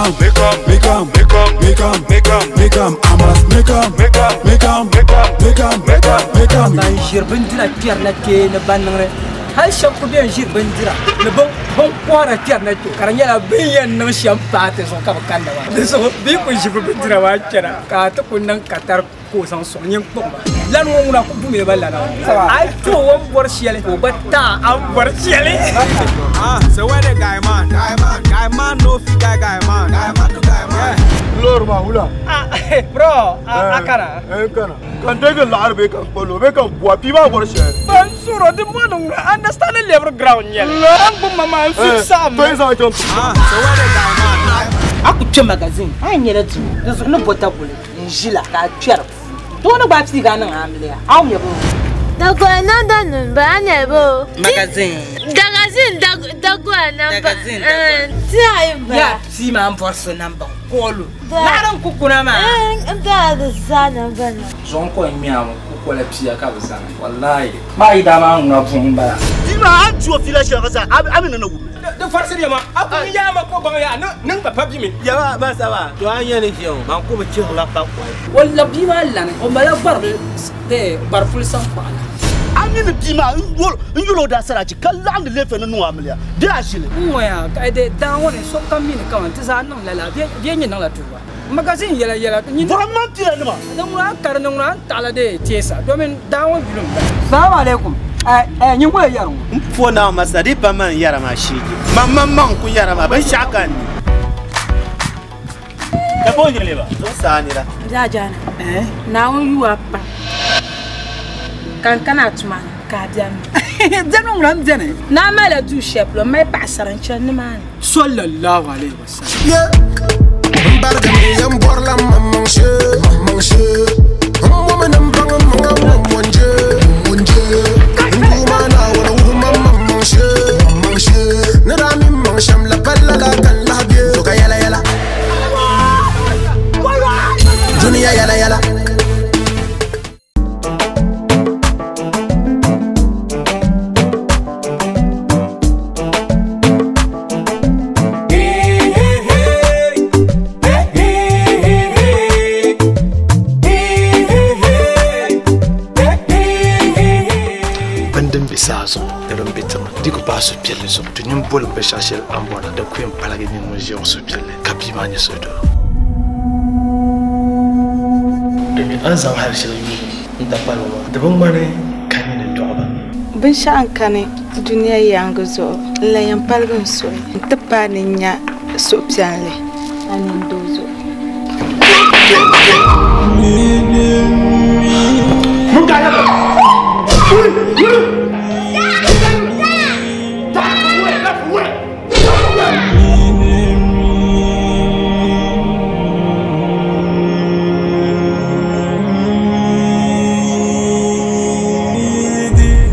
am, make am, make am, make am, make am, make am. I must make am, make am, make am, make am, make am, make am. Ban ʒiri bindira kpɛrina kpee ni ban niŋdi hali shɛba ku bɛn ʒiri bindira ni bin kɔhira kpɛrina kpee ka di nyɛla bɛ ni yɛn niŋ shɛm paati zuɣu ka bi kanna maa di zuɣu bɛ yi ku ʒi bi bindira maa kpɛna ka a ti ku niŋ katari ka o zaŋ sɔŋ nyin kpuɣi ba lani ŋɔ ŋuna ku bumila ba lana maa a yi ti o o ni bɔri shɛli ka o gba taai a ni bɔri shɛli. Ah, so where the guy man? Guy man, guy man, no fi guy, guy man. Guy man to guy man. Lɔɔri maa wula. Ah, bro, a kana. Eh, kana. Kan dege laɣari bee kan kpalo bee kan bua bia maa bɔri shɛli. Ban sɔrɔ di mɔni ŋuna understanding level ground nyɛli. An gbubi ma maa n fi saɣim. To yi zaŋ chaŋ. Ah, so where the guy man? A ku kpɛ magazine a yɛn nyɛla duu di zuɣu ni bɔta guli n ʒila ka a kpɛri puuni doo ni gbaai piiga a niŋ amiliya a nyɛ bo. Dagoya namba nim ba a bo. Magazine. Dagazin dagoya namba. Dagazin dagoya. Ti ayi ba. Ya pii maa n bɔri so namba koolu. Laɣari n ku kuna maa. N da di zaa namba nim. Zuɣu ko n ŋmɛya ŋɔ ku kola pia ka bi zaŋ wallahi maa yi daa maa ŋuna buɣum n bala. Bia maa a ni ti o fiila shɛli ka zaa a mi ni na wum li. Di farisi di ma a ku yaa ma ko baŋ yaa niŋ pa pa bimi. Yaba ba saba to a nyɛ ni ʒiya ŋɔ man ku bi chihirila pa kɔhi. O labi bia maa lani o malila gbaribil gbari puli saŋkpaɣu la. A mi ni bia maa n yuli o daasarachi ka laɣindi leefe ni niŋ o amiliya bee a ʒili. N ŋɔya ka di daa ŋɔ ni sokam mi ni kaman ti zaa niŋ lala bee nyɛ niŋla tuuba. Magazine yɛla yɛla. Bɔhim man pila nima. Di ŋuna a kari ni ŋuna a ni taɣila di teesa domin daa ŋɔ yuli m-bala. Salamu alaikum. Nyin kula yɛri ŋɔ. M po Naawuni masa di pa man yɛra maa sheegi. Man man maŋ ku yɛra maa binshɛɣu ka n ni. Ka bo nyɛ ba? Zuɣusaa nira. Daa jaana. Naawuni yu a pam. Ka n kana a tuma ni ka a bɛni mi. Bɛni ŋuna m bɛni. Naa malila duu shɛli polo m mali paɣasara n chani nimaani. Sallallahu alaihi wasallam. Yeah. M barigimi yɛn bɔrila m maŋmaŋ shee, maŋmaŋ shee. M bomi ni m baŋ m maŋa ŋɔ m-bɔnje, m-bɔnje. N Duuma Naawuni wuhi ma m maŋmaŋ shee, maŋmaŋ shee. Ni daa mi m maŋ shɛm la pali lala ka n lahi be. To ka yɛla yɛla. Dunia yɛla yɛla. Bini din be saa zuɣu ni din be tiŋa di ku paai suhupiɛlli zuɣu ti nini boli binshɛɣu shɛli a ni bɔra di ku yɛn paligi nini ŋun ʒiya ŋɔ suhupiɛlli ka bia maa nyɛ suhudoo. Domin a ni zaŋ hali shɛli yuui n-ta kpaligu maa, di bi ŋmani ka nini dɔɣi ba. Binshɛɣu n-kani dunia yaaŋa zuɣu n-lan yɛn paligi n suhu nti paai ni n nya suhupiɛlli a nini doo zuɣu.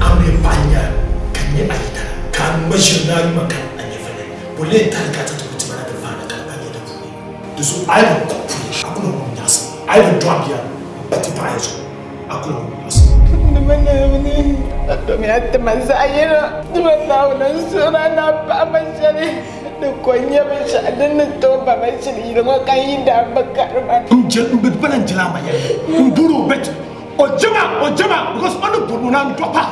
A mi paɣa nya ka nyɛ a yidana ka a ŋma ʒiri ni a yuma ka a nyɛvili bo lee tali ka a ti ti ku tima na ti vaana ka di pa nyɛ di puuni. Di zuɣu a yi bi kpuɣi puli a ku na wum nyaɣisim, a yi bi dɔɣi bia m-pa ti paɣa ya zuɣu a ku na wum nyaɣisim. Dama Naawuni a tomiya ti ma zaɣ yino, dama Naawuni n suhir a ni a paɣi ma shɛli di ko n-nyɛ binshɛɣu din ni tooi ba ma shili yili ŋɔ ka yi daa bi kari ma. N je n bi bala n jela ma yɛli n bori o bet o jema o jema because o ni bori o naan dɔɣi paɣa.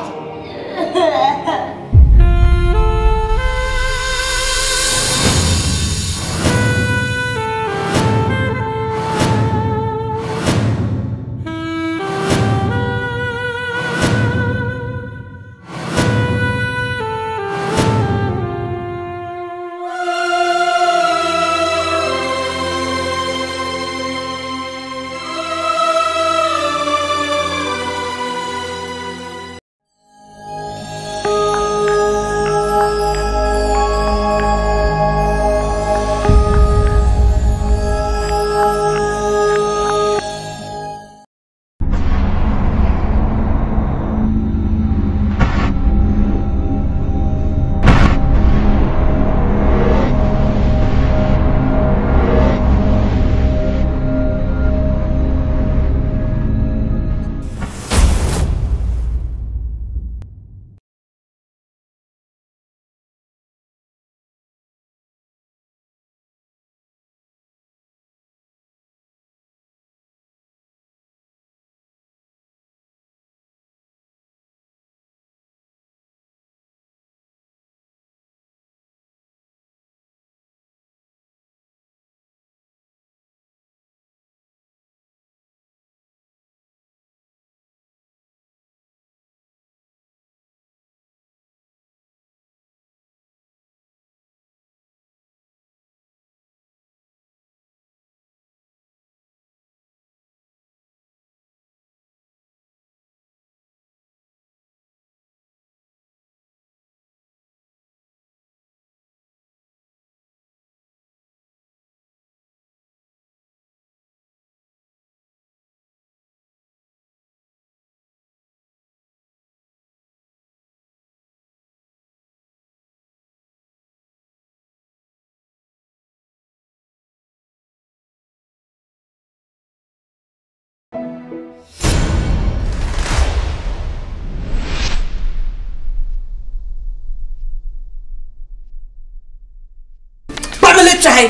Zaŋmi li kpɛhi.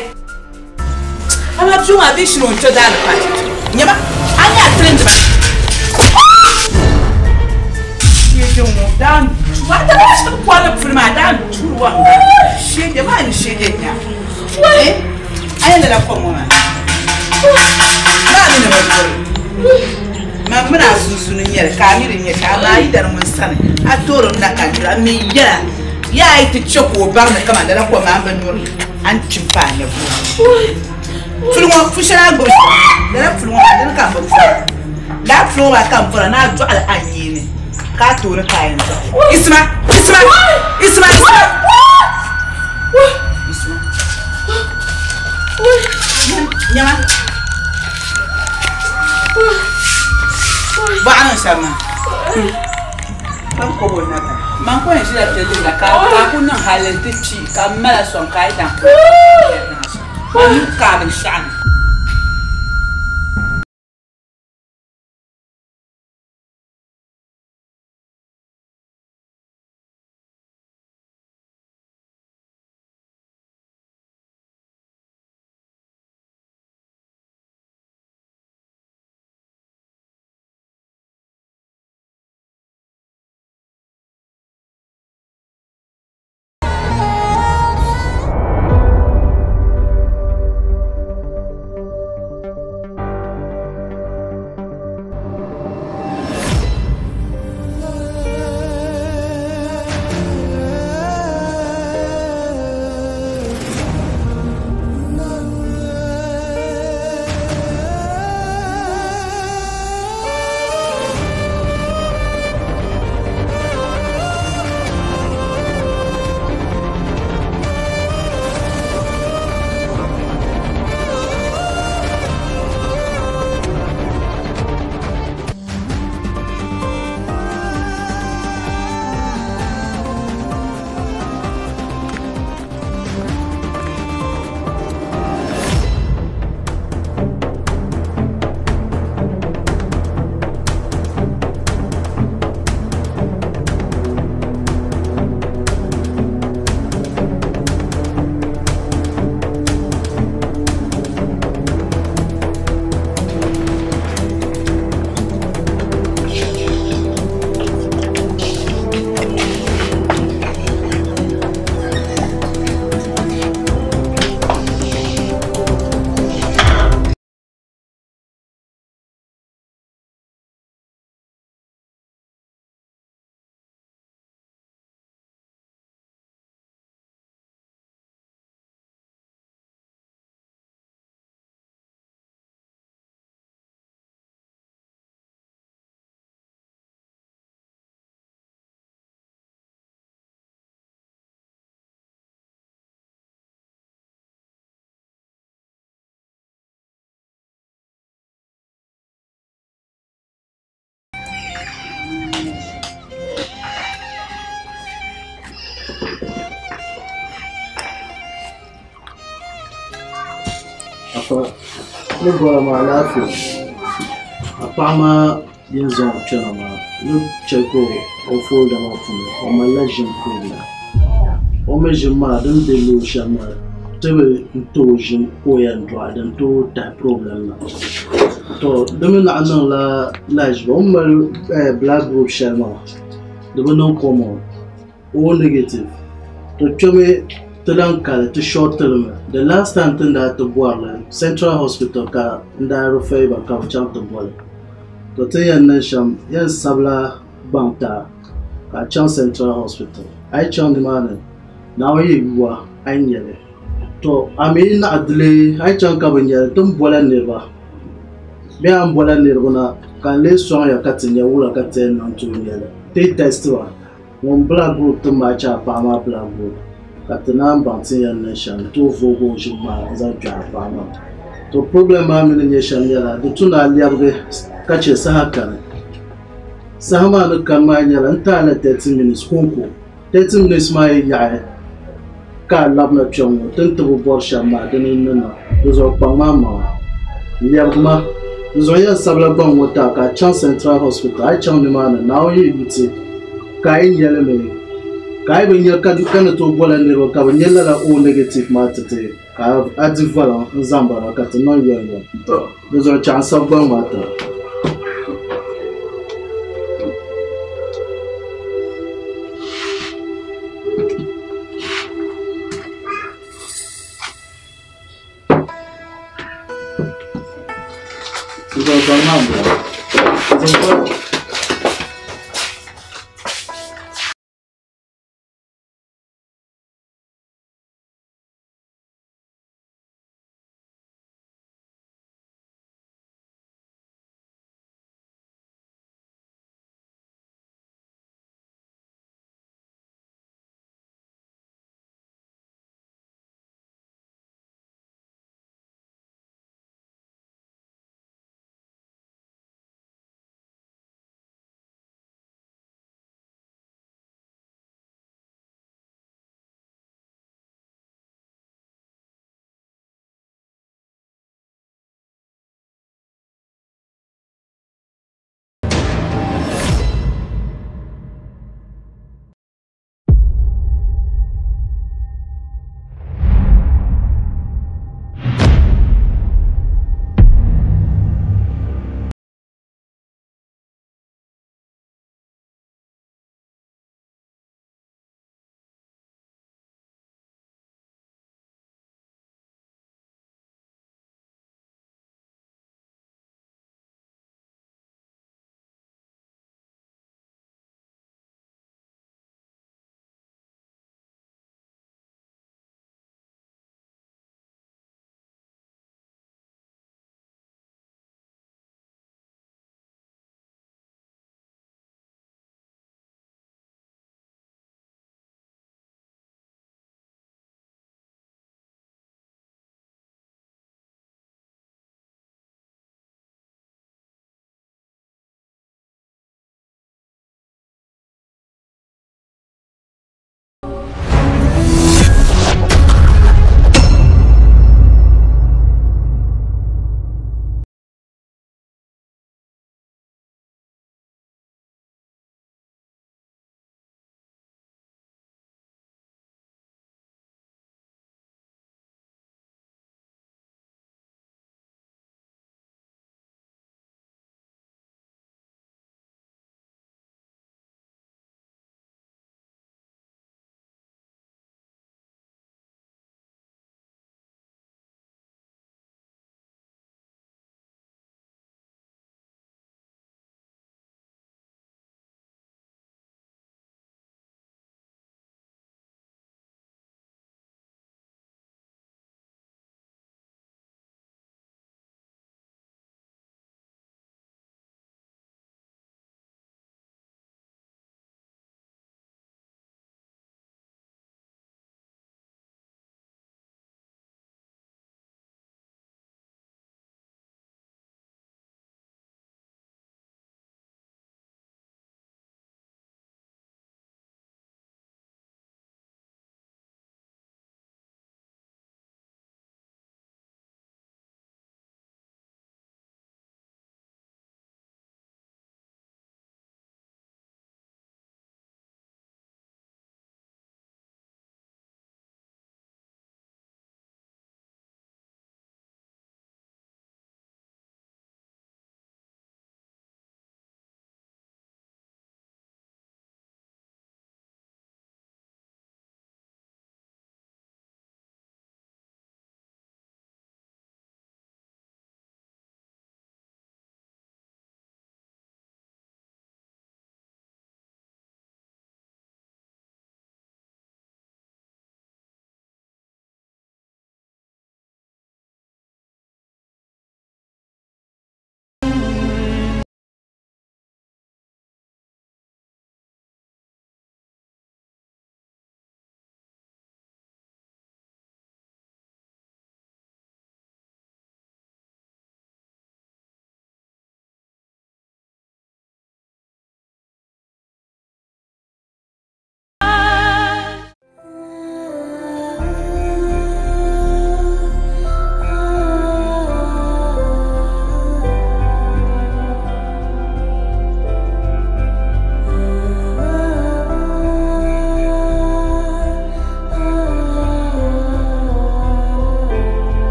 Amaa bia maa bee shiri o ni kpe daa ni paai chichi. Nyama, a nya a tilindi ba. Sheege ŋɔ daa n-tu a dala shɛli kɔhi ni puli maa daa n-tuuri wa n-gba. Sheege maa ni sheege nya. Eh, a yɛn lala kom ŋɔ maa. Maa mi ni bi duri. Man mini a sunsuuni n-nyɛli ka a mi di nyɛ shɛli amaa a yi dani ŋun sani a toori mi na ka n nyura. M mi yɛla yaa a yi ti chɛ ka o bari ni kaman lala kom maa m bi nyuri li a ni kpi m-paai nyɛvuli. Puli ŋɔ pu shɛli a ni gbubi shɛm lala puli ŋɔ maa dini ka m bi pɔra. Lala puli ŋɔ maa ka m pɔra ni a dɔɣili a nyee ni ka a tooni ka a yɛn dɔɣi. Isima! Isima! Isima! Isima! Isima! Nyama! Bɔɣa niŋ shɛm maa. Ban kɔb o naba. Man ko yɛn ʒila kpɛ lihira ka ka ku niŋ hali n ti kpi ka m mala sɔŋ ka a yi daŋ ka nuu kaai binshɛɣu ni. Afa ni bɔra maa alaafee a paɣa maa yɛn zaŋ o kpɛna maa ni chɛ ka o folda maa puuni o malila ʒim problem o mi ʒim maa din bɛ luɣu shɛli maa tibi n ti o ʒim ka o yɛn dɔɣi din tooi tahi problem na to di mi naɣ niŋla lahiʒiba o ni mali blood group shɛli maa di bi niŋ common O negative to kpɛmi ti lahi kali ti shortili mi the last time ti ni daa ti bɔrili Central Hospital ka n daa refer ba ka bi chaŋ ti bɔli to ti ni yɛn niŋ shɛm yɛn sabila gbaŋ ti a ka a chaŋ Central Hospital a yi chaŋ nimaani Naawuni yi yuwa a yi nyɛli to a mi yi naɣi dili a yi chaŋ ka bi nyɛli ti ni bɔla niriba bee a ni bɔla niriba na ka n lee sɔŋ ya ka ti nya wula ka ti yɛn niŋ tooi nyɛli ti yi test ba Ŋun blood group ti maa chɛ a paɣa maa blood group ka ti naan baŋ ti ni yɛn niŋ shɛm n-tooi vooi o ʒim maa n-zaŋ kpɛhi a paɣa maa. To problem maa mi ni nyɛ shɛm nyɛla di tu ni a lɛbigi ka chɛ saha kani. Saha maa ni kani maa nyɛla n ti a la 30 minutes kɔŋko. 30 minutes maa yi yaɣi ka a labina kpɛŋ ŋɔ ti ni ti bi bɔri shɛm maa dini n-ni niŋ. Di zuɣu kpaŋ maa maŋa. Lɛbigi ma. Di zuɣu yɛn sabila gbaŋ ŋɔ ti a ka a chaŋ Central Hospital. A yi chaŋ nimaani Naawuni yi yu ti ka a yi nya li mi Ka a yi bi nya ka ni tooi bola niriba ka bɛ nya lala O negative maa ti ti ka a di valiŋ n-zaŋ ba na ka ti niŋ yomyom. Di zuɣu chaɣ n sabi gbaŋ maa ti a. Di zuɣu gbaŋ maa m-bɔŋɔ. Zaŋ valiŋ.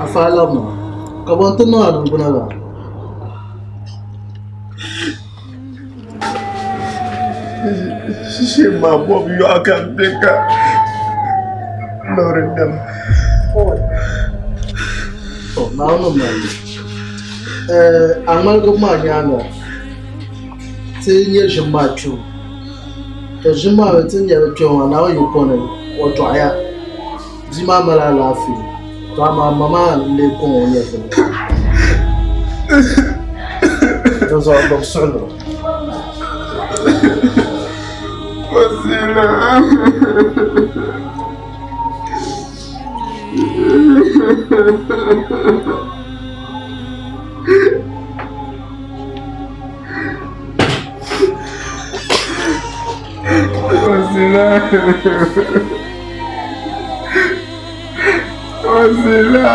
Afa labina ka bɔ n-ti niŋ a niŋgbuna la? Shee maa bɔbu yɔɣu ka m be ka loori ŋmɛma. To Naawuni mali li. A ŋmaligibu maa nyaaŋa ti nya ʒim maa kpibu. To ʒim maa mi ti ni nya li kpibu maa Naawuni yi ko ni o dɔɣiya. Bia maa mali alaafee. To amaa ma maa n-lee kɔŋ o nyɛvili. Dinzuɣu gbubi suɣilo. Wasila. Wasila. Wasila.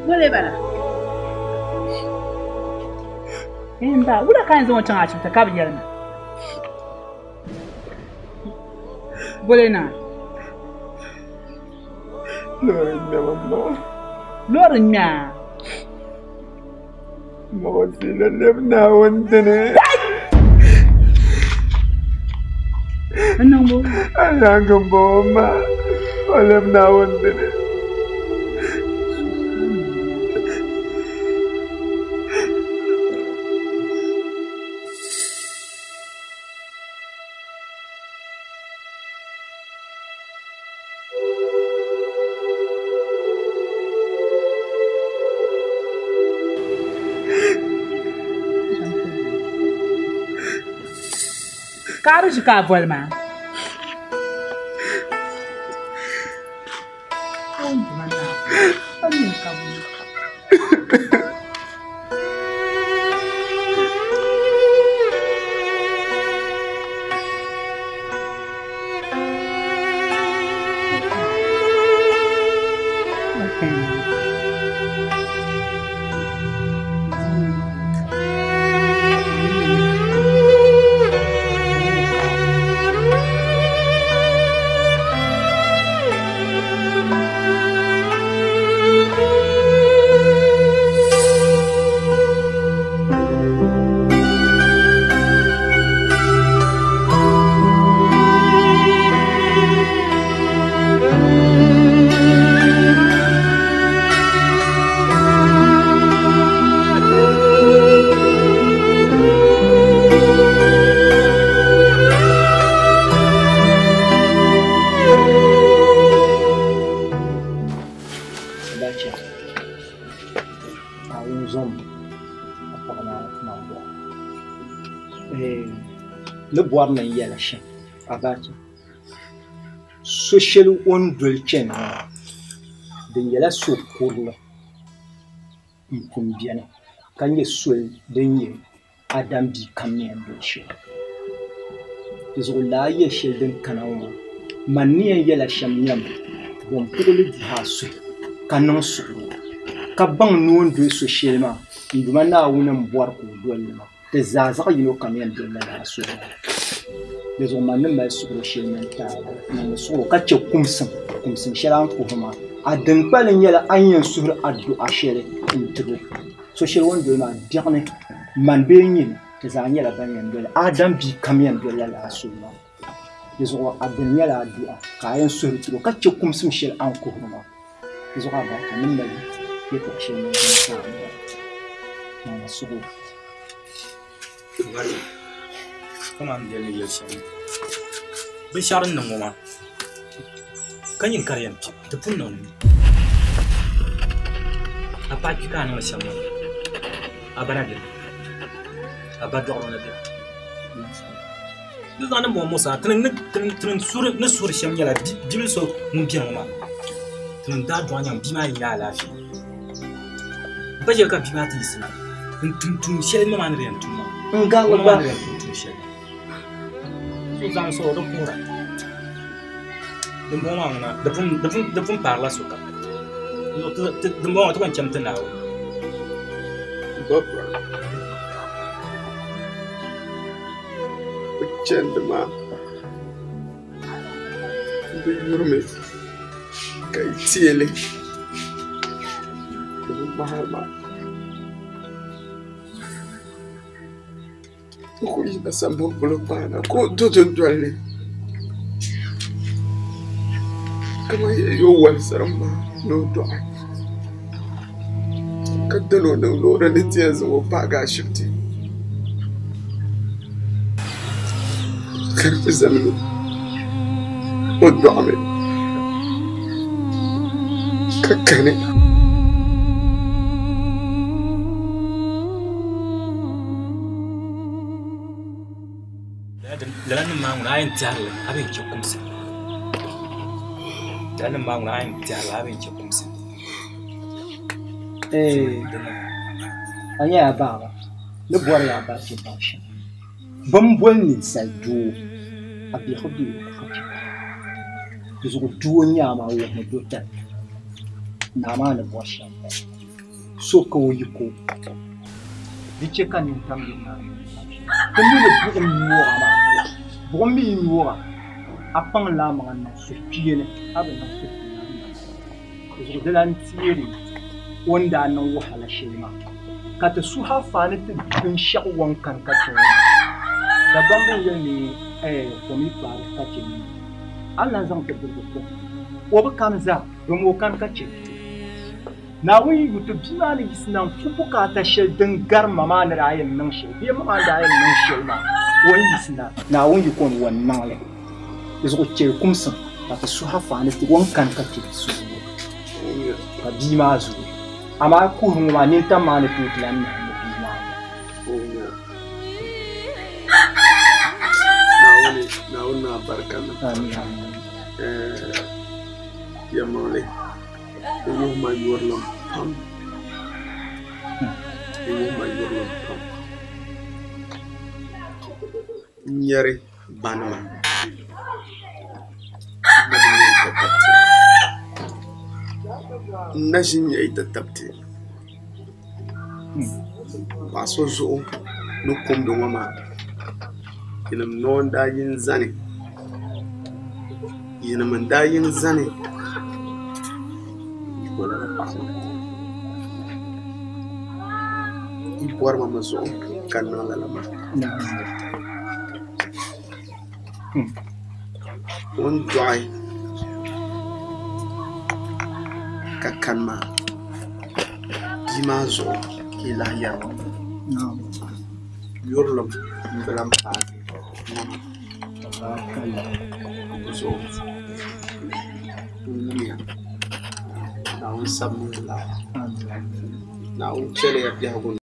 Wole bala. In ba wula ka n zaŋ o chaŋ ashibiti ka bi yɛli ma. Wole na. Loori ŋmɛma ma. Loori ŋmɛa. Ma Wasila lɛbi Naawuni dini. N niŋ bo. A yaaŋa m-bɔŋɔ ma. O lɛbi Naawuni dini. Ka a di ʒi ka a boli maa. Ni bɔri ni n yɛla shɛm abacha so shɛli o ni doli chani maa di nyɛla so kurili n-pun beni, ka nyɛ soli din nyɛ Adam bia kam ni yɛn doli shɛli. Di zuɣu lala yɛl shɛli din kana ŋɔ maa, man ni yɛn yɛl a shɛm nyɛmi, bom puɣili dihi a suhu ka niŋ suɣilo, ka baŋ ni o ni doli so shɛli maa, n Duuma Naawuni m-bɔri ka o doli li maa. Ti zaa zaɣ yino kam yɛn doli la lala soli maa. Di zuɣu man ni mali suɣilo shɛli mini taali niŋdi suɣilo ka chɛ kumsim, kumsim shɛli a ni kuhiri maa, a din kpalim nyɛla a ni yɛn suhiri adua shɛli n-tiri o. So shɛli o ni doli maa, biɛɣuni man bee nyini, ti zaa nyɛla ban yɛn doli. Adam bia kam yɛn dolila lala soli maa. Di zuɣu a dini nyɛla adua ka a yɛn suhiri tiri o ka chɛ kumsim shɛli a ni kuhiri maa. Di zuɣu a barika ni mali yɛtɔɣ shɛli mini din paai m-bɔŋɔ. Niŋmi suɣilo. Kamani n ni yɛli shɛm binshɛɣu din niŋ ŋɔ maa ka nyin ka di yɛn kpi di pun niŋ mi a paɣa kpi ka a niŋdi shɛm maa a ba na beni a ba dɔɣiri o na beni di zaŋ ni muɣi muɣisi a ti ni suhuri shɛm nyɛla bibil so ŋun beni ŋɔ maa ti ni daa dɔɣi nyaŋ bia maa yi nya alaafee m pa shɛli ka bia maa ti yiɣisi na n tum tuun shɛli ma maa ni di yɛn tum maa N gaɣili ma gba. maa ni di yɛn tum tuun shɛli so zaŋ sɔrɔ di kuhira dimbɔŋɔ maa ŋuna di pun paarila sokam dimbɔŋɔ maa ti gba ni chami ti Naawuni. Bɔbira bɛ chandi maa bɛ yurimi ka yi teei li ni bɛ gbahiri ma. N kuli yina sambani polo paana ka o do dundoli ni kaman yɛn yo walisirim maa ni o dɔɣi ka dini o niŋ loori ni ti yɛn zaŋ o paagi ashibiti ka di ti zani ni o dɔɣimi ka kani. Lala nim maa ŋuna a yɛn tɛhirili a bi yɛn chɛ kumsi lala nim maa ŋuna a yɛn tɛhirili a bi yɛn chɛ kumsi. A nyɛla baaba ni bɔri ya a ba chɛ baŋ shɛm bɛ ni boli ninsal doo a biɛhigu bɛ o ka chɛ di zuɣu doo n-nyɛ a maa wuhimi do tali naa maa ni bɔri shɛm so ka o yiko di chɛ ka nintam yi naa ti mi ni buɣim nyɔra maa buɣim mi yi nyɔra a kpaŋla a maŋa niŋ suhukpeeni a bi niŋ suhukpeeni di zuɣu di lan teeri o ni daa niŋ wahala shɛli maa ka ti suhi afaani ti binshɛɣu wan kani ka chɛ ŋɔ Dagbamba n yɛli ni kom yi kpaari ka chɛ nini a ni lan zaŋ ti birigi kom o bi kani zaa domi o kani ka chɛ Naawuni yi yu ti bia maa ni yiɣisi na n-ku bukaata shɛli din gari ma maa ni daa yɛn niŋ shɛli bee ma maa ni daa yɛn niŋ shɛli maa o ni yiɣisi na Naawuni yi ko ni o ni niŋ li di zuɣu chɛli kumsim ka ti suhi afaani ti o ni kani ka chɛ suhu ka bia maa zooi amaa kuhiri ŋɔ maa nintam maa ni tooi ti lan nahindi bia maa. Naawuni Naawuni na barika niŋ. Yɛlimaŋli di wuhi ma yurilim pam di wuhi ma yurilim pam n nyari banima n na ʒi n-nya yi tatabo paɣa so zuɣu ni kumdi ŋɔ maa yinim noo n-daa yi n-zani yinim n-daa yi n-zani o lala paɣa maa yi bɔri ma mi zuɣu ka n niŋ lala maa o ni dɔɣi ka kani maa bia maa zuɣu ka yi lahi yɛri ŋɔ yurilim m-bi lan paai nama zuɣu n wumiya Naawuni sabimi lala Naawuni chɛliya biɛhigu ni.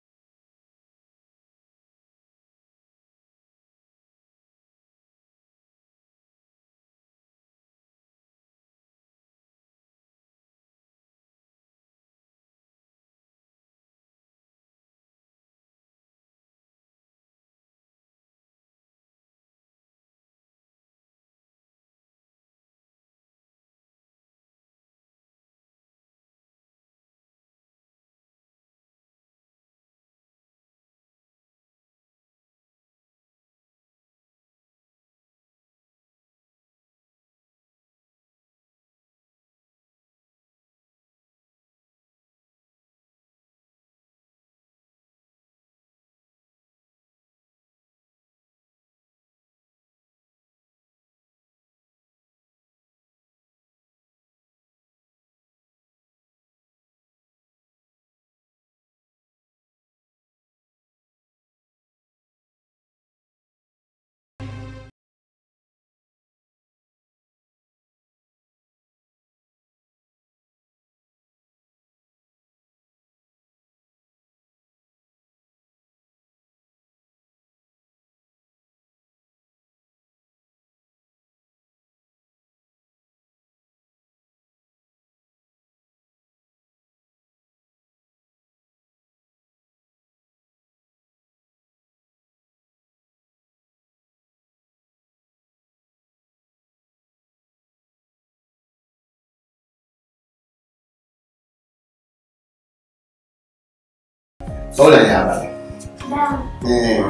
Paula ya ba. Eh.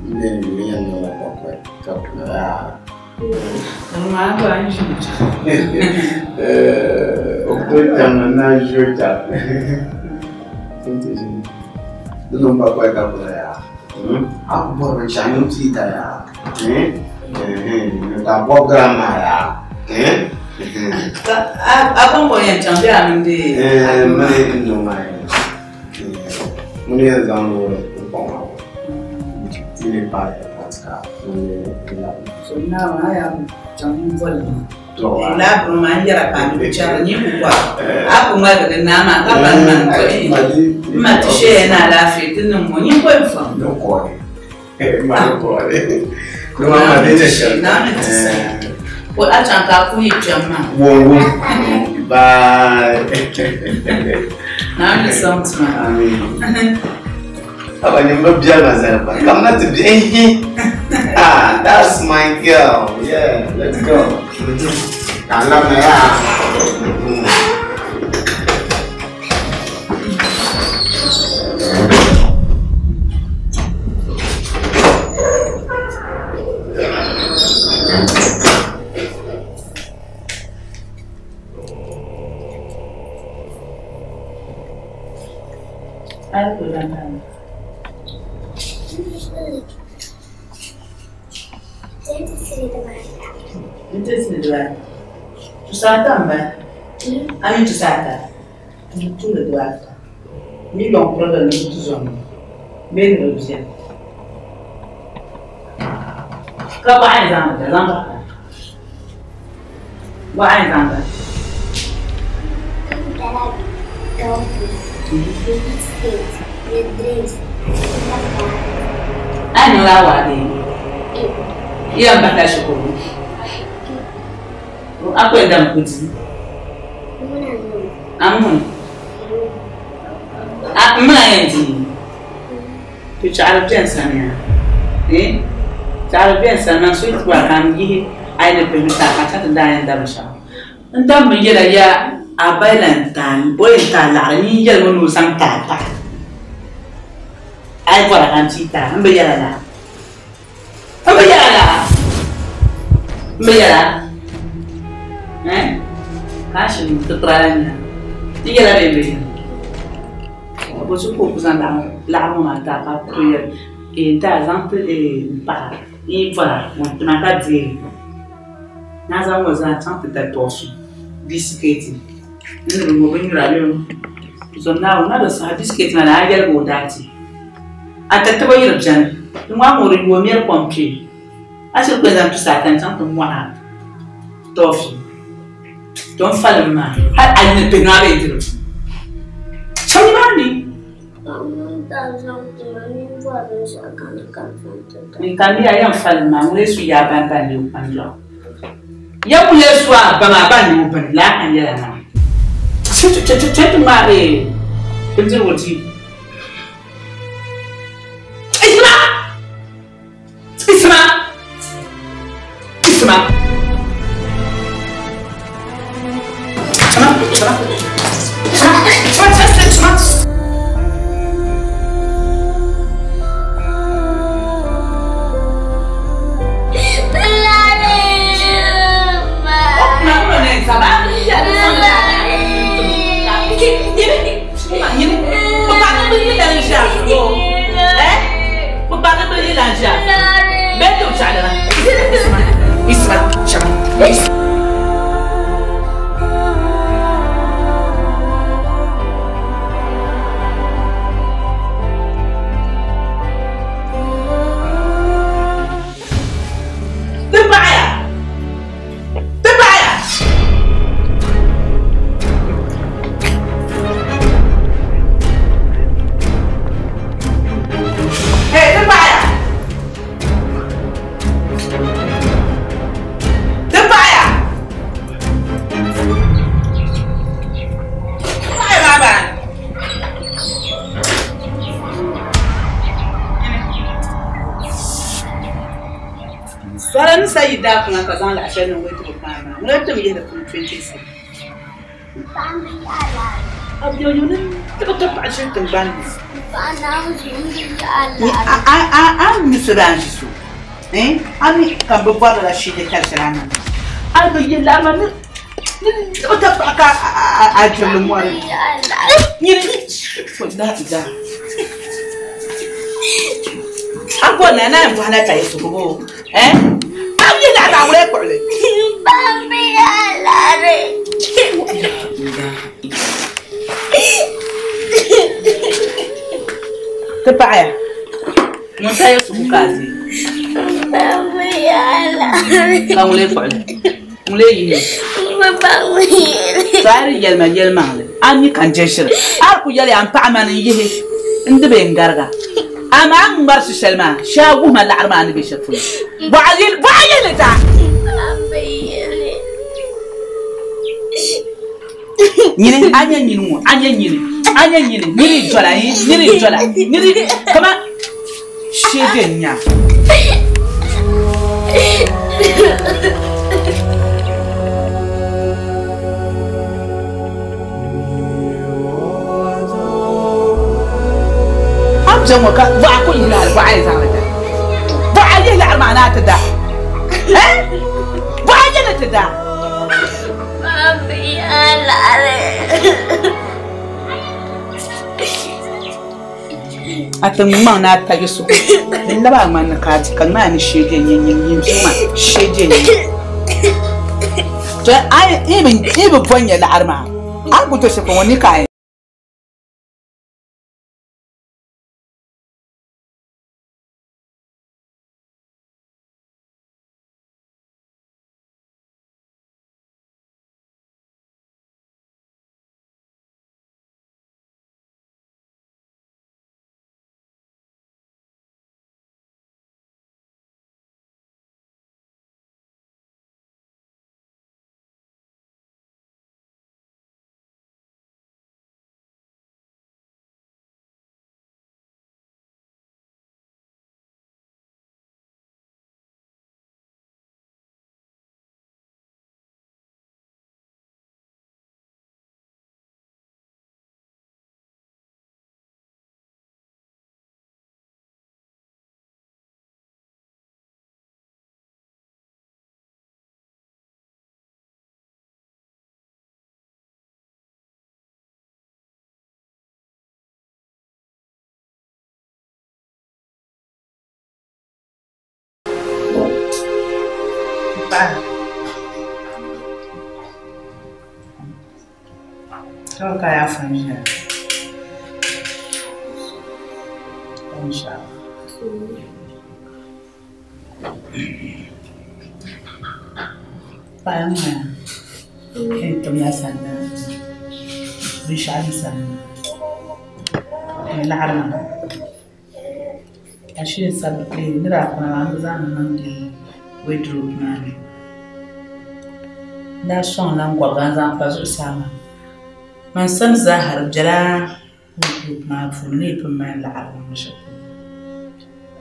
Nde ni ya no la kwa ka ya. Ma ba an shi. Eh, o ko ta na jo ta. Ndio mpa kwa ka kwa ya. A bo re cha ni ti ta ya. Eh? Eh, ka bo grandma ya. Eh? A bongo yan chambe aminde. Eh, mane ndo mai. Mune ya zango ko ma. Ti pa ya patka. Mune la. So na wa ya chang bol. To. La bro ma yara pa ni cha ni ku kwa. A ku ma da na ma ka ban man ko ni. Ma ti she na la fi tin mo ni ko fa. No ko. Ma ko. No ma de ne Na ni ti sa. Ko a chan ka ku yi chama. Wo wo. Bye. Na ni som tuma. Amen. Aba ni mba bia na zaba. Come not to be. Ah, that's my girl. Yeah, let's go. I love my Ai ko dan tan. Tusata mba. Ami tusata. Tule duata. Mi long problem ni tuzon. Me ni obje. Ka ba ai zamba da zamba. Ba ai zamba. Ai ni la wa de. Iya mbata shukuru. Akwenda mkuti. Amun. Muna yendi. Tu chara bien samia. Eh? Chara bien samia so itu kan yi ai ne pe ta ka ta da yan da basha. Nda mun yela ya abailan tan boy ta la ni yel mo no sang ta ta. Ai bora kan ti ta mbe yela la. Mbe yela la. Mbe yela. Eh? Kashin tutranya. Tiga la bebe. Bo su ko kusan la la mo ma ta ka ko ye. E ta zan te e pa. Ni voilà, mo tuna ka di. Na za mo za tan te ta tosu. Biscuit. Ni ro mo bin ra le. So na na da sa biscuit na la yel go dati. Ata te bo yir jan. Ni mo mo ri wo mi pompi. A se ko zan tu sa tan tan to mo a. Tofi. Don't follow me. I need to know it. Tell me, mommy. Nkami ya mfalme ngule su ya bamba ni upando. Ya mule su a bamba ba ni upando la anya na. Chetu chetu chetu mare. Binti woti. Isma! Isma! Isma! Chama, chama, chama, chama, chama. Da kuna ka zan la ashe nan wai to ba ma mun to mi da kun 26 abyo yo ne ta ta pa ʒiri tingbani ni. Paɣa Naawuni zuɣu n bi yaɣa A mi so daa ʒi so. A mi ka bi bɔri la shee tali shɛli a niŋ. A bi yi laɣima ni o ta paɣa ka a jirili mɔri. Nyini da. A bɔri na na yɛn bɔhi la ka yi suhu bo. A mi laɣima a wula kpuɣili. Paɣa n bi yaɣa laɣiri. Ti paɣaya. Ŋun ta yi suhu ka a zi. Paɣa n bi yaɣa laɣiri. Ka ŋun kpuɣili. Ŋun yihi. To a yi yɛlima yɛlimaŋli a mi ka n je shiri a ku yɛliya n paɣa mani n yihi n di bee n gariga amaa n ŋmari shi shɛli maa shee a wuhima laɣiri maa ni be shɛli polo bɔɣa yili ta nyini a nyɛ nyini ŋɔ a nyɛ nyini a nyɛ nyini nyini jɔla nyini jɔla nyini kama shee bɛ n nya. Bɛ ŋɔ ka bɔɣa ku yihi laɣiri bɔɣa yi zaŋli da bɔɣa yihi laɣiri maa naa ti da bɔɣa yili ti da. A ti ŋmaŋ naa tagi so n laba a ŋmani ka a di ka ŋmaa ni shee je nyɛ nyɛ nyɛ maa shee je nyɛ to a yi bi bɔ nyɛ laɣiri maa a ku to shɛli ŋɔ ni ka a. Kaya fanya. Inshallah. Paanga. Tum sana. Bishal sana. Laarma. Ashe sabbe nira kuna amzana nandi wardrobe mani. Da song lan gwa ganza pa zu sama. Man sam zahar jala wardrobe ma fulni pun man laarma mashako.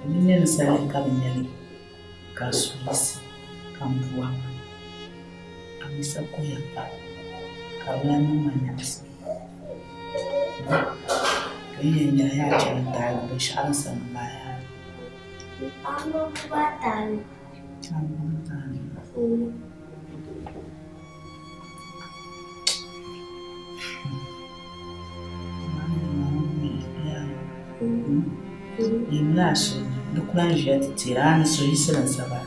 Ni ne sale ka binyali ka suisi ka mbua. Amisa kuya pa. Ka wani manyasi. Ka yi nyɛla yaa chɛli taali binshɛɣu ni sani baya. Yimla su di kula n ʒiya ti teera a ni so yiɣisili n saba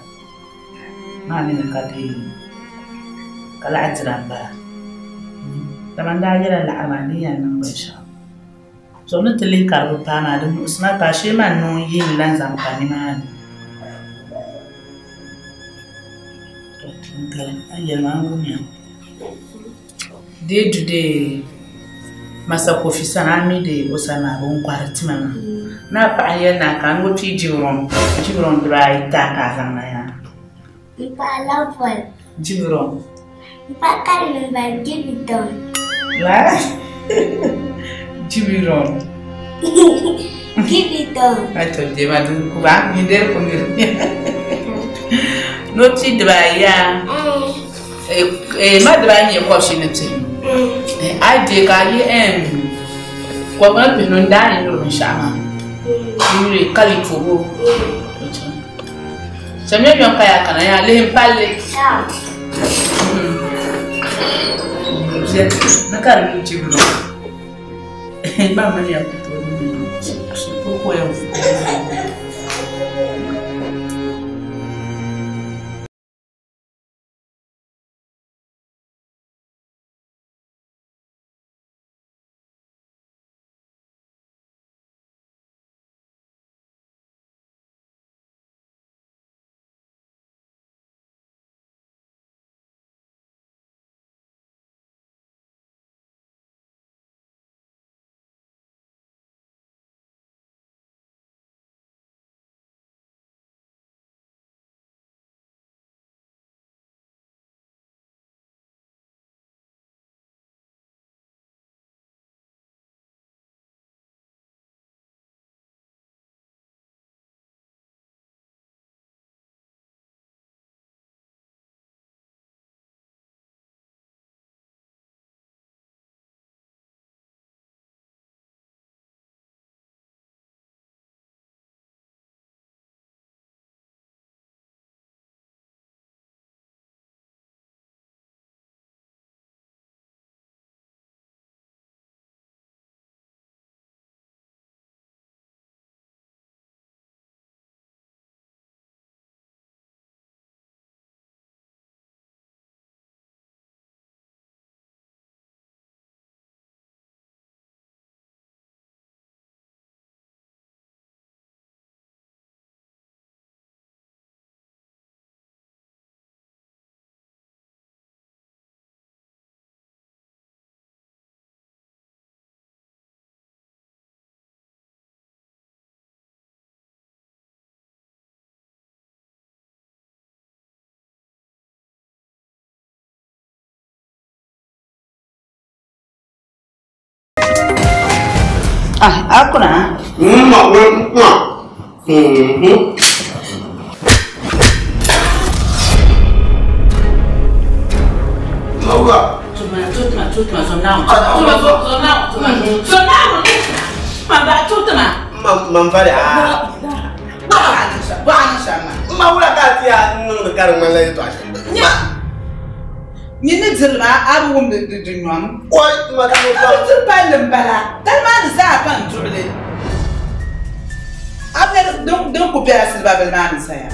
maa mi ni ka di ka laɣa dira n bala dama n daa yɛla laɣiri maa din yɛn niŋ binshɛɣu so ni ti lihi ka di bi paai maa di muɣusi ma ka ashee maa niŋ yihimi lan zaŋ pa nimaani a yɛli maa n wumya dee du dee masa kofi sana a mi de o sani maa bin kɔhiri tima maa na paɣa yɛli na ka n o pii jibiron jibiron dibaayi ta ka a zaŋ na yaa. Mpa la bol. Jibiron. Mpa kalin ba jibiron. La jibiron. Jibiron. A to de ma dun ku ba mi der ko mi. No ti dibaayi yaa. E ma dibaayi nyɛ kɔbisi ni ti. Ai de ka yi Kɔbiri pihinu n daa ni nyuri binshɛɣu maa. N yuli ka li pobo. Chamiya yɔŋ ka yaa kana yaa lihi palli. Ni ka di niŋ chibiri. Ba mani ya ku tooi niŋ ko yɛn fu. Ah, akuna. Mawa. Tuma, tuma, tuma, zona. Tuma, zona, tuma. Zona. Ma tuma. Ma mfali ah. Ba ni shama. Ma wula ka ti ya niŋdi ka di ŋmanila yɛltɔɣa shɛli. Nyini diri maa a bi wum di nyɔm. Oi, ma ka mo A bi diri palli m-bala. Tali maa ni zaa pa n-duɣili. A bi din ku bela siliba bili maa ni zaya.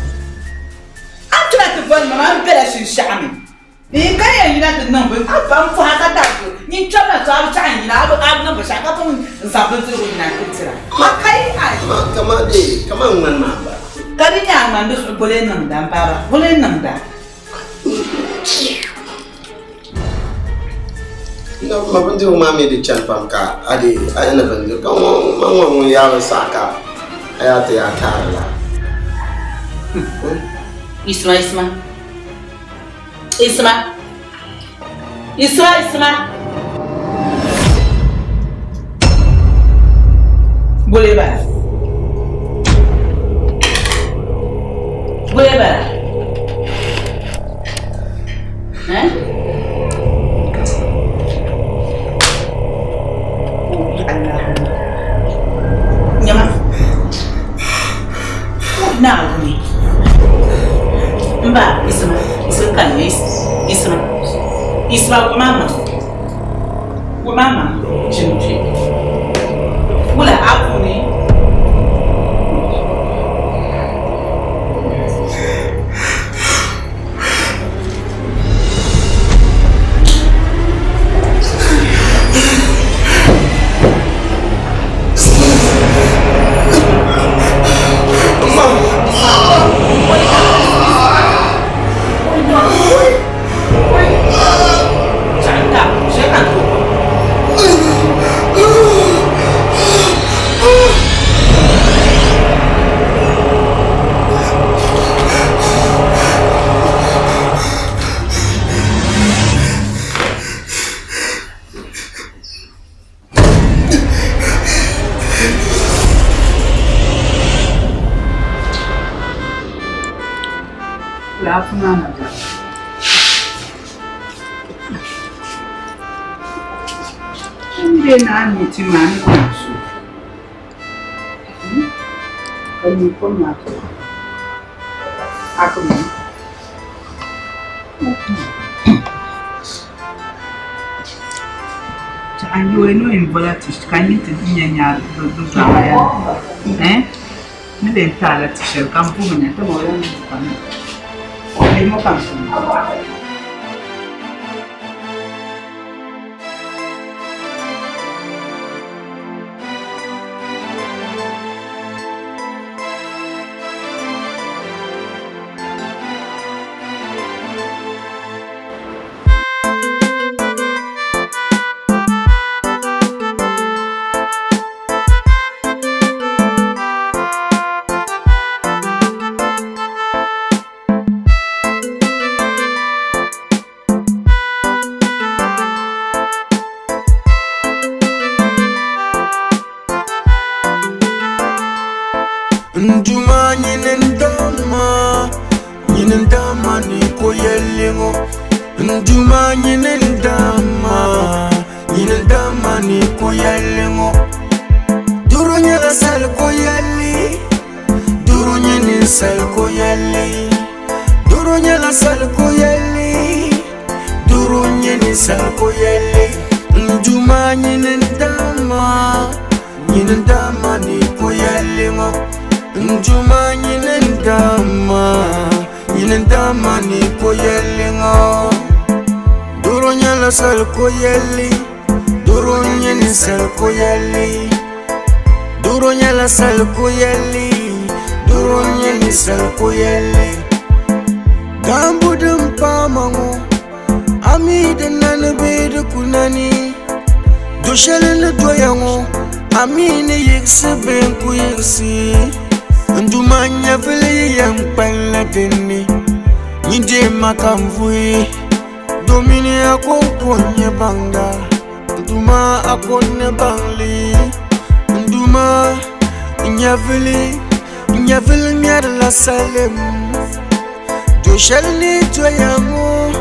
A tuna ti boli ma maa bela shinshɛɣu mi. N ka yɛn yina ti niŋ bin a ba n fɔha ka dari nyin kpɛm na to a bi chaɣ n yina a bi niŋ binshɛɣu ka pun n zaŋ bindirigu yina n ti tira. Ma kai ai. Ma kama de kama ŋmani maa m-bala. Ka di nyɛ a ŋmani di zuɣu boli niŋda m baaba boli niŋda. No, ma bindirigu maa mi di chani pam ka a di a yɛn ni bindirigu ka ŋɔ ma ŋɔ ŋun yaa bi saɣa ka a yaa ti yaa taari la. Isma Isma. Isma. Isma Isma. Bole bala. Bole bala. Hein? Nyama. Naawuni. Mba Isma. Isma kan Isma. Isma mama. Mama. Chimchi. Wula akuni. nyu kom maa. A ku nyu. An yi no in bola ti ka yi ti nya nya do do za ya. Eh? Ni le ta la ti shel kam pu nya ta mo ya ni pa ni. Ai mo kam su. Nduma nyinindama ni koyelingo. Nduma nyinindama ni koyelingo. Duru nyela sal koyeli, duru nyini sal koyeli, duru nyela sal koyeli, duru nyini sal koyeli. Nduma nyinindama ni koyelingo. Nduma nyinindama ni koyelingo. Duru nyela sal koyeli, duru nyini sal koyeli, duru nyela sal koyeli, duru nyini sal koyeli. Gambu dum pamango, ami de nani be de kunani, doshele ne doyango, ami ne yikse ben ku yiksi. Nduma nyavili yang pala deni, nyinde makamvui, domini akonko nye banga, nduma akonne bangli, nduma nyavili, nyavili nyarla salem, doshelni toyango,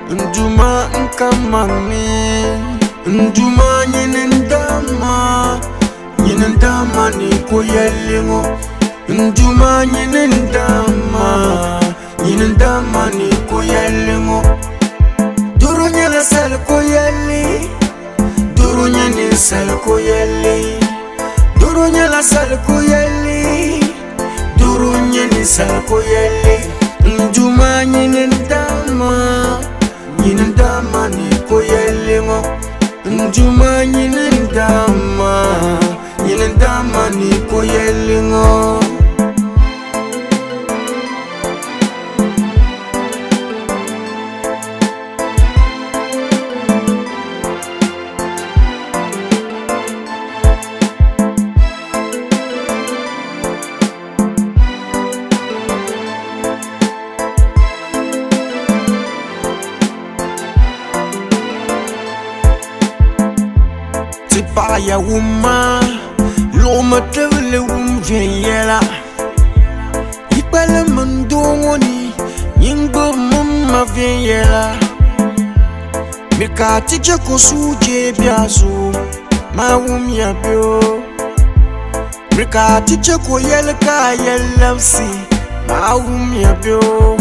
nduma nkamani, nduma nyinindama ni koyelingo. Nduma nyinindama ni koyelingo. Duru nyela sal koyeli, duru nyini sal koyeli, duru nyela sal koyeli, duru nyini sal koyeli. Nduma nyinindama ni koyelingo. Nduma nyinindama ni koyelingo. Tipaya wuma, loma tevle wum venyela. Ipele mndongoni, nyingbo mumma venyela. Mirka tije kosuje biazo, ma wum ya bio. Mirka tije koyelka yelamsi, ma wum ya bio.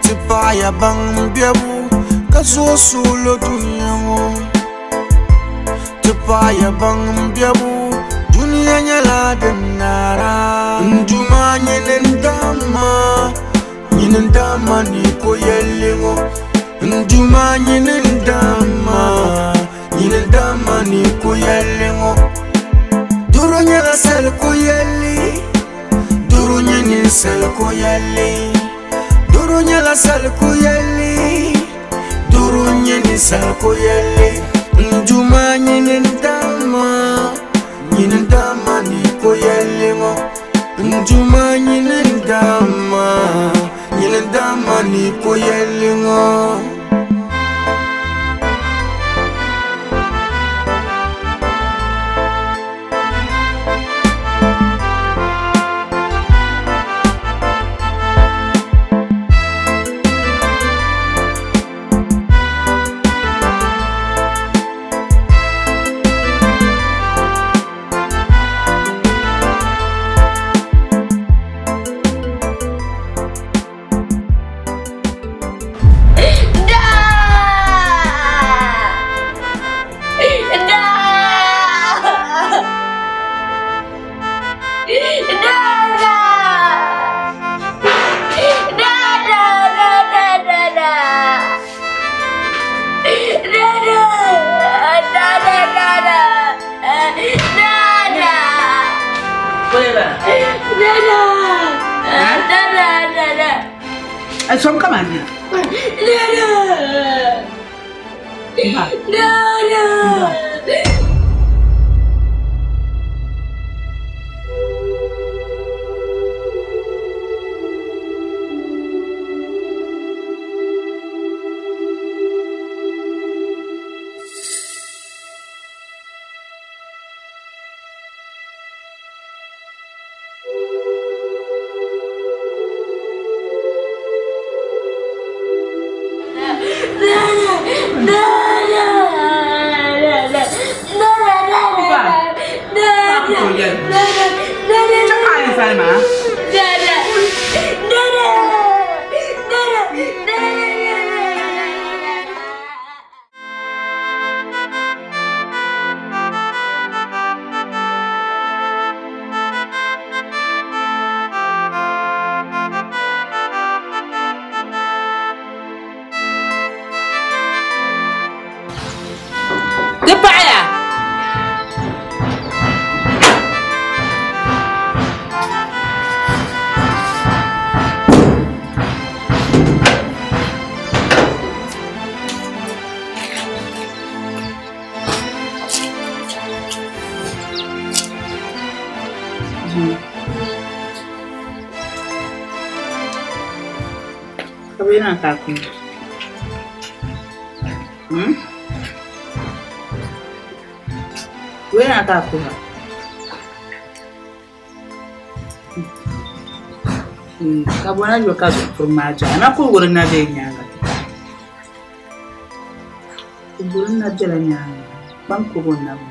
Tipaya bang biabu, kazo solo dunyango. Tipaya bang biabu, dunia nyala denara. Nduma nyinindama ni koyelingo. Nduma nyinindama ni koyelingo. Duru nyela sal koyeli, duru nyini sal koyeli, duru nyela sal koyeli, duru nyini sal koyeli. Nduma nyinindama ni koyelingo. Nduma nyinindama ni koyelingo. Dada! Dada, dada! Ai som ka man nina. Dada! Dada! Di paɣaya. Ka bɛ yɛn ka a kuli. Wei na ka kuma. Ka bona yo ka zuɣu maa jɛla na kuli wuri na bɛ nyaanga ti pahi. Wuri na bɛla nyaanga kpam kubo na bu.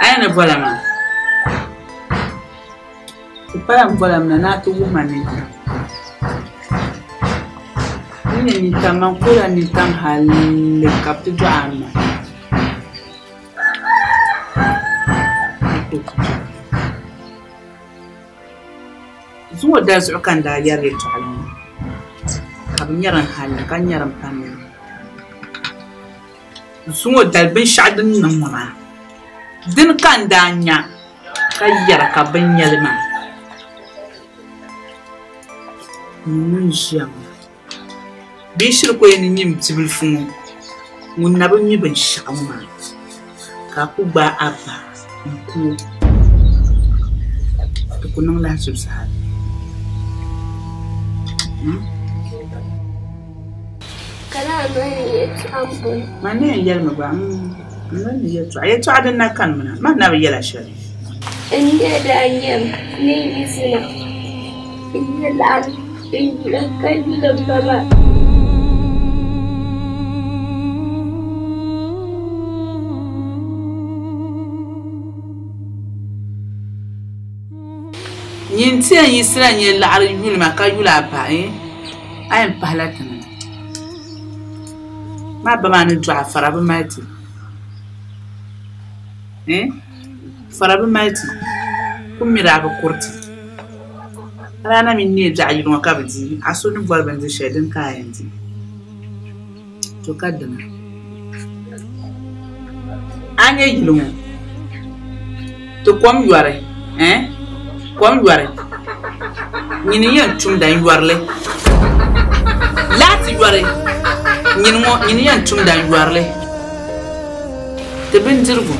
A ni bola maa. Ti pala n bola na naa ti wuhi ma nintam. Ni nyɛ nintam man kula nintam halli ka bi ti dɔɣi a ma. Zuŋɔ dali zuɣu ka n daa yɛri yɛltɔɣali ŋɔ ka bi nyɛri n halli ka nyɛri n pamli. Zuŋɔ dali binshɛɣu din niŋ ŋɔ maa dini ka n daa nya ka yɛra ka bin nyɛli maa. Ŋun ʒiya ŋɔ bia shiri ku yɛn ni nyɛ bibilifu ŋɔ ŋun na bi mi binshaɣu ŋɔ maa ka a ku gbaai a ba n ku o di ku niŋ lahiʒibu zaa. Man ni yɛn yɛlimi gba n ni yɛltɔɣa yɛltɔɣa din na kanimina man na bi yɛla shɛli. N nyɛ daa nyɛm ni yiɣisina n nyɛ laɣiri n yula ka yuli m ba maa. Nyin ti yɛn yiɣisila nyɛ laɣiri yuli ma ka yuli a ba a yɛn pahila tiŋa. Maa ba maa ni dɔɣi a fara bi mali ti. Fara bi mali ti ku mi daa bi kuriti. A daa na mi neei biɛɣu yili ŋɔ ka bi di a so ni bɔri bindiri shɛli din ka a yɛn di. To ka dina. A nyɛ yili ŋɔ ti kom yɔri kom yɔri nyini yɛn tumda n yɔrili laati yɔri nyini ŋɔ nyini yɛn tumda n yɔrili ti bindirigu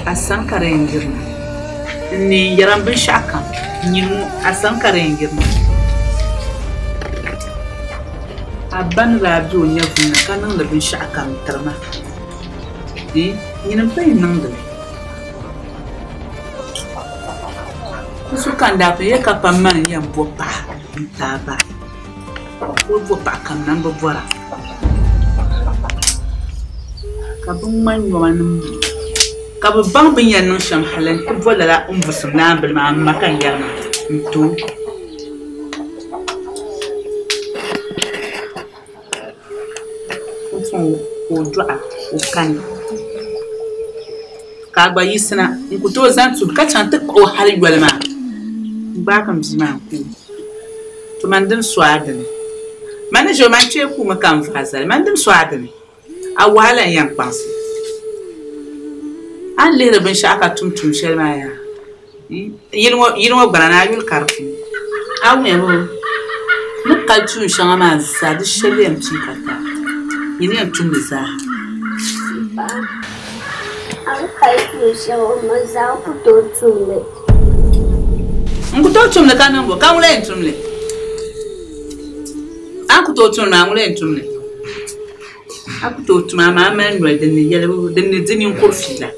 a sani ka di yɛn yirina n ni yɛra n binshaɣu kam nyini ŋɔ a sani ka di yɛn yirina a ba ni daa be o nyɛvuli ni ka niŋdi binshaɣu kam tiri ma nyini m pa yɛn niŋdili n su ka n daa pun yɛ ka pa mani yɛn bo paɣa n ti a ba o bo paɣa kam na n bi bɔra ka bi ŋmani nyɔma nim ka bi baŋ bin yɛn niŋ shɛm hali n ti bo lala n busim naanbili maa n ma ka n yɛri maa n to n fɔn ka o dɔɣa o kani ka a gba yiɣisina n ku tooi zaŋ tuhi ka chaŋ ti kpuɣi o hali yoli maa n gbaagi n bia maa n ku o to man dim so a dini man ni ʒe o man kpee kuumi ka n vaai zali man dim so a dini a wahala n yɛn kpaŋsi A ni lihiri binshɛɣu ka tum tuun shɛli maa yaa? Yili ŋɔ gbana ni a yuli ka di puuni. A wumya boo? Ni kali tuun shɛŋa maa zaa di shɛli yɛn pii ka ti a. Nyini yɛn tum li zaa. M ba, a ni kali tuun shɛŋa ŋɔ zaa n ku tooi tum li. N ku tooi tum li ka niŋ bo? Ka ŋuna yɛn tum li? A ni ku tooi tum li maa ŋuna yɛn tum li? A ku tooi tum amaa a mali noli din ni yɛlibu din ni di ninkuri fiila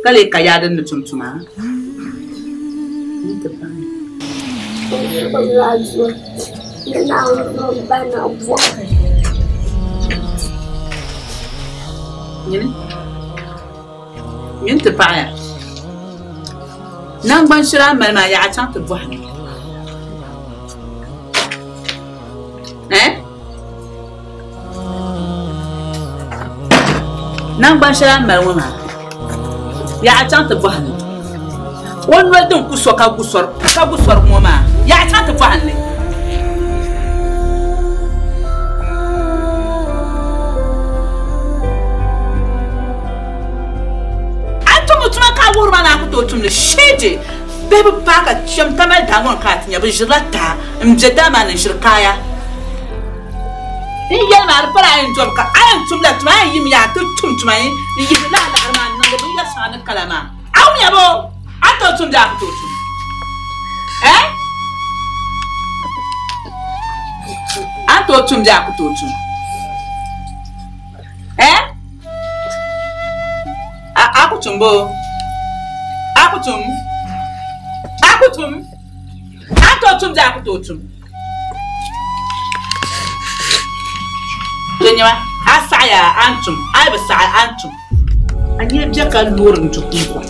ka lee ka yaa din ni tum tuma. Nyini ti paɣiya. Naŋgban shɛli a ni mali maa yaa a chaŋ ti bɔhimi. Eh? Naŋgban shɛli a ni mali ŋɔ maa yaa a chaŋ ti bɔhim li o noli din ku so ka gu sɔrigu ŋɔ maa yaa a chaŋ ti bɔhim li. A tumdi tuma ka a wuhiri ma ni a ku tooi tum li sheeje bihi bi paai ka kpɛm Tamale daa ŋɔ ni ka a ti nya bɛ ʒirila taha m-be daa maa ni n-ʒiri kaaya. N yɛli maa di pala a yɛn dɔbi ka a yɛn tumla tuma, a yɛn yim yaa ti tum tuma n yihiri lala laɣiri maa n-niŋdi binyɛr shɛŋa ni kala maa. A wumya boo? A ni tooi tum bee a ku tooi tum? Eh? A ni tooi tum bee a ku tooi tum? Eh? A ku tum boo? A ku tum? A ku tum? A ni tooi tum bee a ku tooi tum? Nyɛma a saɣaya a ni tum a yi bi saɣi a ni tum a nyɛ bɛ ka loori n du kunkwa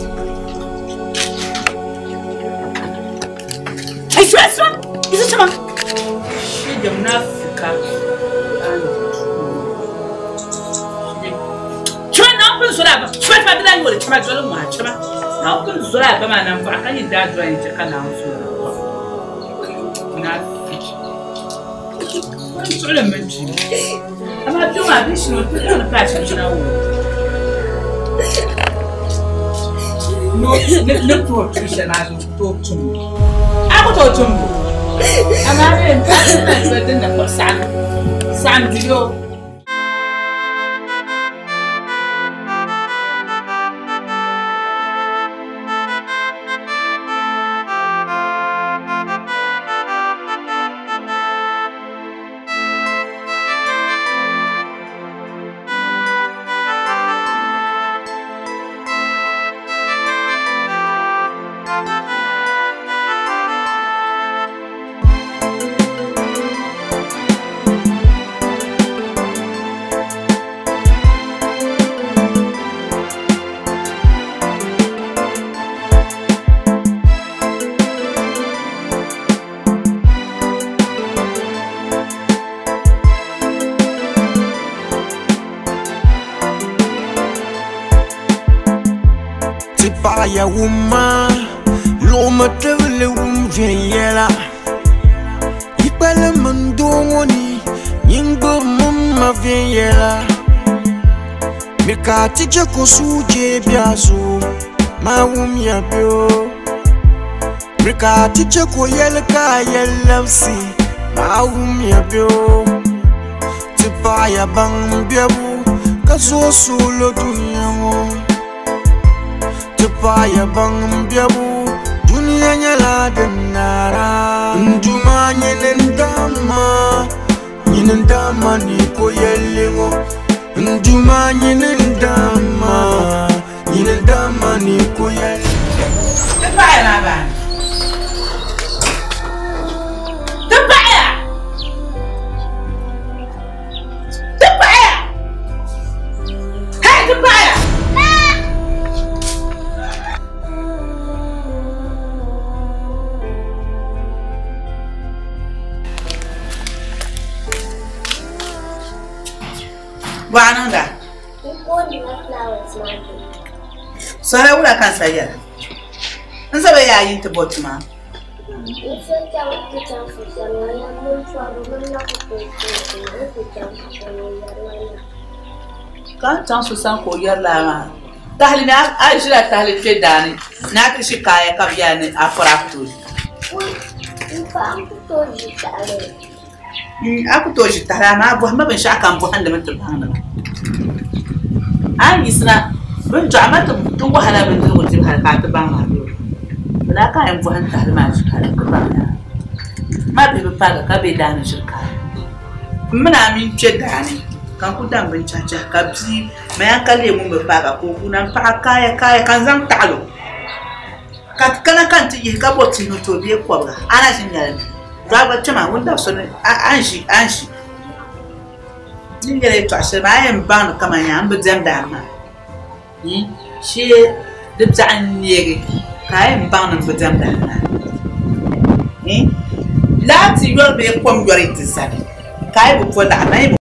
Ti paɣaya wumma luɣumi tibili wum viɛnyɛla yi kpalim n doo ŋɔ ni nyin gbubi min ma viɛnyɛla mi ka ti je ko suje biazu ma wumya bio mi ka ti je ko yɛli ka yɛl labisi ma wumya bio ti paɣaya baŋ bebu ka zooi suuli dunia ŋɔ ti paɣaya baŋ bebu dunia nyɛla din naara n duma nyini n damma nyini n damma ni ko yɛlli ŋɔ n duma nyini n damma nyini n damma ni ko yɛlli. Ti paɣaya maa baani. Ti paɣaya. Ti paɣaya. Hey, ti paɣaya. Bɔɣa niŋda. Sɔhila wula ka n sa yɛra? N sa bɛ yaa yi ti bɔ tuma. Ka n chaŋ so sani ka o yɛri laa maa. Tahali ni a ʒila tahali kpɛ daani ni a ti ʒi kaaya ka bi yɛli ni a pɔri a ku tooi ʒi. A ku tooi ʒi tahali amaa bɔhimma binshɛɣu kam bɔhindimi ti baŋdi ma. A ni yiɣisina bɛ ni dɔɣi ma ti wahala bindirigu dibu hali ka a ti baŋ maa bee? Bɛ daa ka a yɛn bɔhim tahali maa ʒi hali ti baŋ yaa. Ma bihi bi paagi ka be daani ʒiri kaaya. M mini a mi n-kpe daani ka n ku dam binchɛhichɛhi ka bia Maya ka leei ŋun bi paagi ka o guuna m-paɣi kaaya kaaya ka n zaŋ taɣili o ka ti kana ka n ti yihi ka bo pihinu ti o bee kɔbiga a na ʒi nyɛli mi dɔɣi gba kpɛma wuntaŋ so ni a ni ʒi a ni ʒi ni nyɛla yɛltɔɣa shɛli maa a yɛn baŋ ni kaman yaa m bi diɛmdi a maa shee di biɛɣu n-neegi ka a yɛn baŋ ni m bi diɛmdi a maa laati yɔri bee kom yɔri yi ti zani ka a yi bi bo laɣim a yi bi.